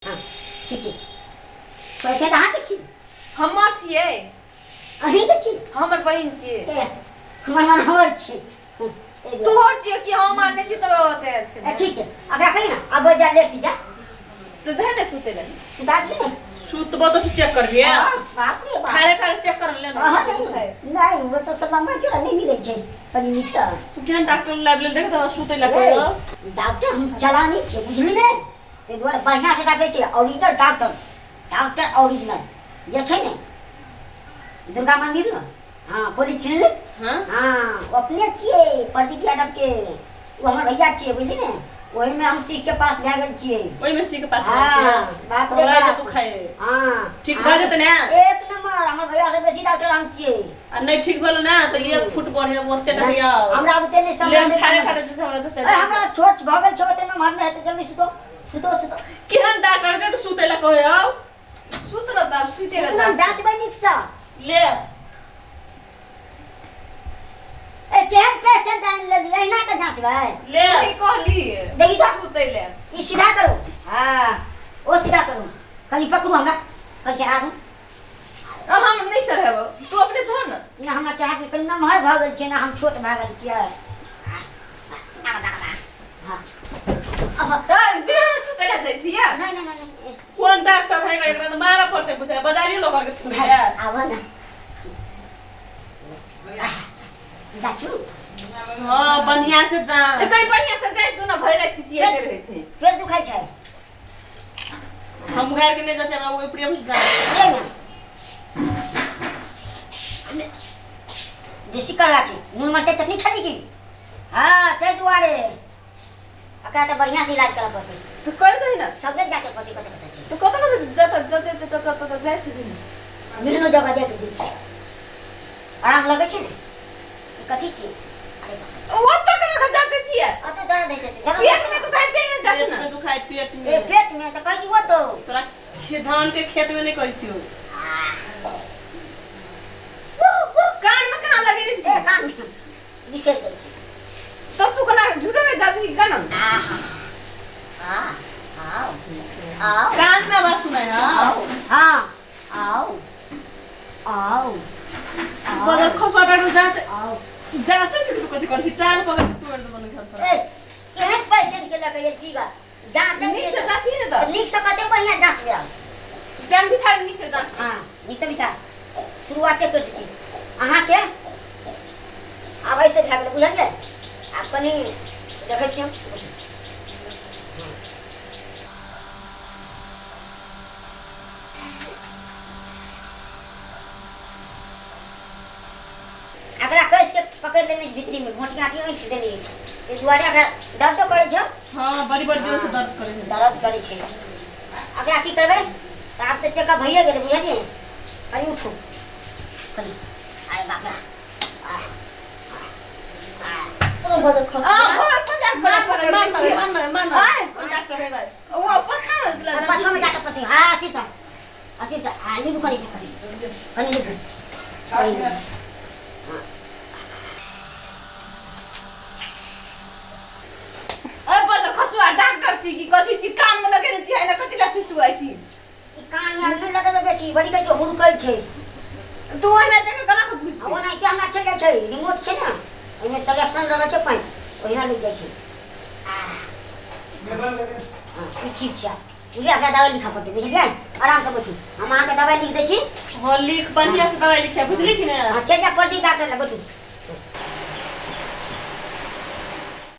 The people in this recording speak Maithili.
हाँ ठीक छै। पेशेंट अहाँके छी? हमर छियै। अहीँके छी? हमर बहिन छियै। ए, हमर मनोहर छी। ए, तोहर छियै कि हम आर नहि छी तब ओते छै। ए, ठीक छै, अकरा कही ने अब जा लेट जा। तो धे ने सुते ले। सुता दिए ने। सुतबो तो चेक करबिए। हाँ, बाप रे बाप। ठारे ठारे चेक कर ले ना। हाँ, नहीं नहीं, वो तो सब लंबा चौड़ा नहीं मिले छै कनी नीक से। तू केहन डॉक्टर लाबि लेल देख तऽ सुतै लए ए, कहै। डॉक्टर हम चलानी छै बुझली ने, ताहि दुआरे बढ़िआँ से राखै छै ओरिजिनल डॉक्टर, डॉक्टर ओरिजिनल जे छै ने दुर्गा मंदिर ने, हाँ पॉलीक्लिनिक। हाँ? हाँ, ओ अपने छियै प्रदीप यादव के, ओ हमर भैया छियै बुझली ने, ओहिमे हम सीख के पास भए गेल छियै। ओहिमे सीख के पास भेल हाँ, छियै? बाप रे तोरा बाप। जे दुखाइ। हाँ। ठीक भऽ जेतै ने? एक नंबर, हमर भैया से बेसी डॉक्टर हम छियै। आ नहि ठीक भेलो ने तऽ 1 फुट बढ़े ओते टा भैया। हमरा बुते नहि ले हम सम्हारतै। ठारे ठारे जे छै हमरा चचा। ए, हमरा छोट भऽ गेल छै, ओते नमहर नहि हेतै, जल्दी सुतो सुतो सुतो। केहन डॉक्टर के तऽ सुतै लए कहै हौ? सुत न तब सुते सुतना रह। जाँचबै नीकसँ। ले। ए, केहन पेशेंट आनि लेली, एहिना के जाँचबै? ले। की कहली? देखी तऽ। सुतै ले। ई सीधा करू। हाँ, ओ सीधा करू, कनि पकड़ू हमरा, कनि चढ़ा दू। अब हम नहीं चढ़ेबो, तू अपने चढ़ न। ना हमरा चढ़ा के कनि नमहर भऽ गेल छै ने, हम छोट भऽ गेल छियै। हाँ। तऽ देह हम सुतै ले जाइ छियै। नहीं नहीं नहीं नहीं। कोन डॉक्टर है एकरा तऽ मारऽ पड़तै बुझाइ बाजारी लोक के थोड़े। आबऽ ने जाचू। हाँ बढ़िया से जा। तऽ कहीं बढ़िया से जाइ तू न, भरि राति चिचियाइते रहै छै। पेट दुखाइ छै। हम घर के नहीं जाचे, हमरा ओहि प्रेम से जा। प्रेम बेसी करवा छै, नून मरचाइ चटनी खेली की? हाँ, ताहि दुआरे एकरा तऽ बढ़िआँ से इलाज करऽ पड़तै। तऽ कर दही ने। सब जगह जाके पड़तै, कतऽ कतऽ छै। तऽ कतऽ कतऽ जतऽ जतऽ ततऽ ततऽ जाइ छै ने। मिलनो जगह जाके दै छै, आराम लगै छै ने। ई कथी छियै? अरे बाप रे। ओतऽ केना कऽ जाँचै छियै? ओतऽ दर्द होइत हेतै, दर्द पेट में दुखाइ, पेट में जाँच पेट ने। में दुखाइ पेट ए में। पेट में तऽ कहै छी ओतऽ। तोरा धान के खेत में नहीं कहै छियौ। कान में कहाँ लगेने ए छियै? कान में बिसरि गेल। तब तू कोना झूठो में जाँच की केना? आहा, आ आओ आओ। कान में आवाज सुनाय। हाँ। आओ, हाँ, आओ आओ आओ। बदल खसुआ डॉक्टर जाँच आओ। जाँचै छै कि तू कथी करै छी? टांग पकड़ के तोड़ि देबो ने घर तोरा। ए, केहन पेशेंट के लऽ के गेल छी गा? जाँच नीक से जाँची ने तऽ। नीक से कते बढ़िआँ जाँच भेल। टाइम बिठा नीक से जाँच। हाँ, नीक से बिठा, शुरुआते कर देती अहाँके। आब ऐसे भए गेलै, बुझलियै? आब कनि देखै छियै हम। एकरा कसि के पकड़ि लेने छै भीतरीमे, मोटी आँटी ऐंठि देने अछि, ताहि दुआरे एकरा दर्दो करै छै। हाँ, बड़ी बड़ी जोर से दर्द करै छै। दर्द करै छै। एकरा की करबै तऽ आब तऽ चेकअप भइए गेलै, बुझलियै? कनि उठू कनि। अरे बाप रे, आ, आ, आ। बदल खसुआ। आ, बहुत मजाक मान पकड़ मान दै छियै। मान मान मान। आय। कोन डॉक्टर है भाई? ओ पाछाँ में आ, पाछाँमे जाके पड़तै। हाँ, अथी सँ अथी सँ। आ नीबू कनि कनि कनि नीबू कनि नीबू। ए बदल खसुआ, डॉक्टर छी कि कथी छी? कान में लगेने छी एना कथी ला सुसुआइ छी? ई कान मे नहि लगेबै बेसी, बड़ी कहै छै हुड़कै छै। तू ओहिना देख के केना के बुझतै? आ ओनाहिते हमरा चलि जाइ छै, रिमोट छै ने ओहिमे, सिलेक्शन रहै छै पानि, ओहिना लागि जाइ छै। आ हाँ, ई ठीक छै। बुझलियै? एकरा दबाइ लिखऽ पड़तै, बुझलियै? आरामसँ बैठू, हम अहाँके दबाइ लिख दै छी। हाँ, लिख, बढ़िया से दवाई लिखिया, बुझली कि ने? हाँ, चलि जा प्रदीप डॉक्टर लग, बैठू।